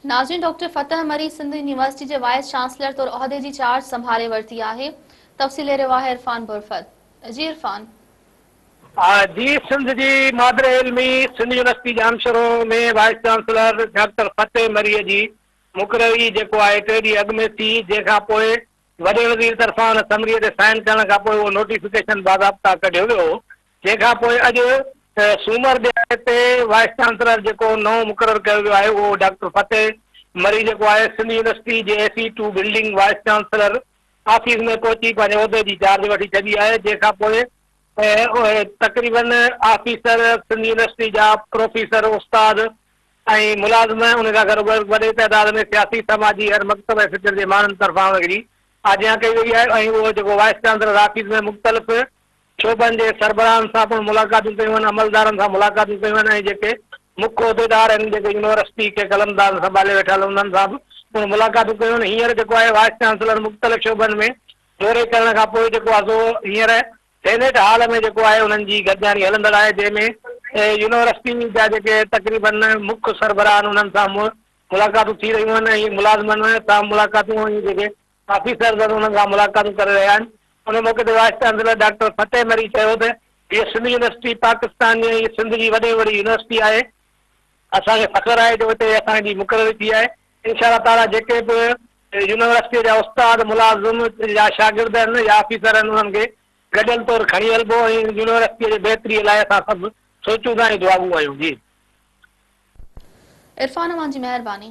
ناظرين ڊاڪٽر فتح مري سنڌ يونيورسٽي جي vice chancellor طور عهدي جي چارج سنڀالي ورتي آهي. تفصيل لي رهيو آهي عرفان برفت. جي عرفان. جي سنڌ جي مادر علمي Sindh university Jamshoro ۾ vice chancellor doctor Fateh Marri جي مقرري جيڪو آهي ٽي ڏينهن اڳ ۾ ٿي جنهن کان پوء وڏي وزير طرفان ان سمري تي سائن ڪرڻ کان پوء اهو نوٽيفڪيشن باضابطا ڪڍيو ويو هو جنهن کان پوء اڄ سومر ڏهاڙي تي وائيس چانسلر جيڪو نئون مقرر ڪيو ويو آهي اهو ڊاڪٽر فتح مري جيڪو آهي سنڌ يونيورسٽي جي A C two building vice chancellor office ۾ پهچي پنهنجي عهدي جي چارج وٺي ڇڏي آهي جنهن کان پوء تقريبن آفيسر سنڌ يونيورسٽي جا پروفيسر استاد ۽ ملازم ان کان گڏوگڏ وڏي تعداد ۾ سياسي سماجي هر مڪتب ۽ فڪر جي ماڻهن طرفان ان جي آجيان ڪئي وئي آهي ۽ اهو جيڪو وائيس چانسلر آفيس ۾ مختلف شعبن جي سربراهن سان پڻ ملاقاتون ڪيون آهن، عملدارن سان ملاقاتون ڪيون آهن ۽ جيڪي مک عهديدار آهن جيڪي يونيورسٽي کي قلمدان سنڀالي ويٺل انهن سان به پڻ ملاقاتون ڪيون آهن، هينئر جيڪو آهي وائيس چانسلر مختلف شعبن ۾ دوري ڪرڻ کان پوء جيڪو آهي سو هينئر سينيٽ هال ۾ جيڪو آهي انهن جي گڏجاڻي هلندڙ آهي جنهن ۾ يونيورسٽي جا جيڪي تقريبن مک سربراهه آهن انهن سان ملاقاتون ٿي رهيون آهن ۽ ملازمن سان ملاقاتون ۽ جيڪي آفيسرز آهن انهن سان ملاقاتون ڪري رهيا آهن. ان موقعي تي vice chancellor doctor Fateh Marri چيو ته هيء سنڌ يونيورسٽي پاڪستان جي ۽ سنڌ جي وڏي ۾ وڏي يونيورسٽي آهي، اسان کي فخر آهي جو اتي اسان جي مقرري ٿي آهي، انشاء الله تعاليٰ جيڪي به يونيورسٽيء جا استاد، ملازم يا شاگرد آهن يا آفيسر آهن انهن کي گڏيل طور کڻي هلبو ۽ يونيورسٽيء جي بهتريء لاء اسان سڀ سوچون ٿا ۽ دعاگو آهيون. جي. عرفان اوهان جي مهرباني.